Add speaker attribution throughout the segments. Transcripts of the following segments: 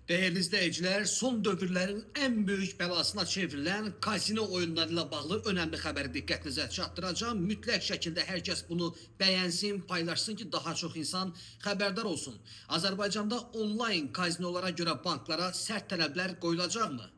Speaker 1: Değerli izleyiciler, son dövrlərin ən böyük bəlasına çevrilən kazino oyunlarıyla bağlı önəmli xəbəri diqqətinizə çatdıracağım. Mütləq şəkildə hər kəs bunu bəyənsin, paylaşsın ki, daha çox insan xəbərdar olsun. Azərbaycanda onlayn kazinolara görə banklara sərt tələblər qoyulacaqmı?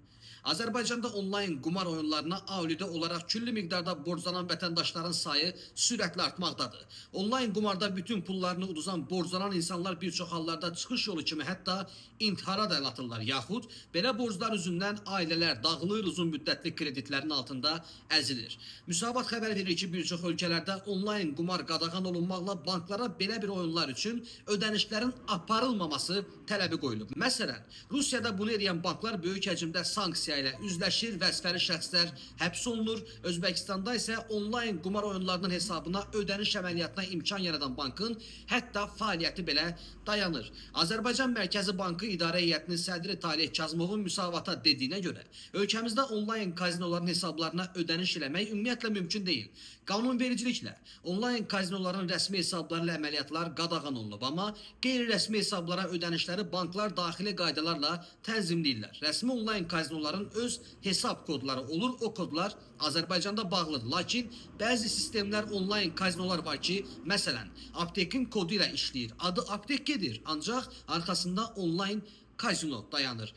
Speaker 1: Azərbaycanda onlayn qumar oyunlarına aludə olaraq külli miqdarda borclanan vətəndaşların sayı sürətlə artmaqdadır. Onlayn qumarda bütün pullarını uduzan borclanan insanlar bir çox hallarda çıxış yolu kimi hətta intihara da əl atırlar. Yaxud belə borclar üzündən ailələr dağılır, uzun müddətli kreditlərin altında əzilir. Müsavat xəbər verir ki, bir çox ölkələrdə onlayn qumar qadağan olunmaqla banklara belə bir oyunlar üçün ödənişlərin aparılmaması tələbi qoyulub. Məsələn, Rusiyada bunu edən banklar böyük həcmdə sanksiya ilə üzləşir, vəzifəli şəxslər həbs olunur. Özbəkistanda isə onlayn qumar oyunlarının hesabına ödəniş əməliyyatına imkan yaradan bankın hətta fəaliyyəti belə dayanır. Azərbaycan Mərkəzi Bankı İdarə Heyətinin sədri Taleh Kazımovun müsavata dediyinə görə, ölkəmizdə onlayn kazinoların hesablarına ödəniş eləmək ümumiyyətlə mümkün deyil. Qanunvericiliklə onlayn kazinoların rəsmi hesabları ilə əməliyyatlar qadağan olunub, amma qeyri-rəsmi hesablara ödənişləri banklar daxili qaydalarla tənzimləyirlər. Rəsmi onlayn kazinoların öz hesab kodları olur. O kodlar Azərbaycanda bağlıdır. Lakin bəzi sistemlər onlayn kazinolar var ki, məsələn, aptekin kodu ilə işləyir. Adı aptek gedir, ancaq arxasında onlayn kazino dayanır.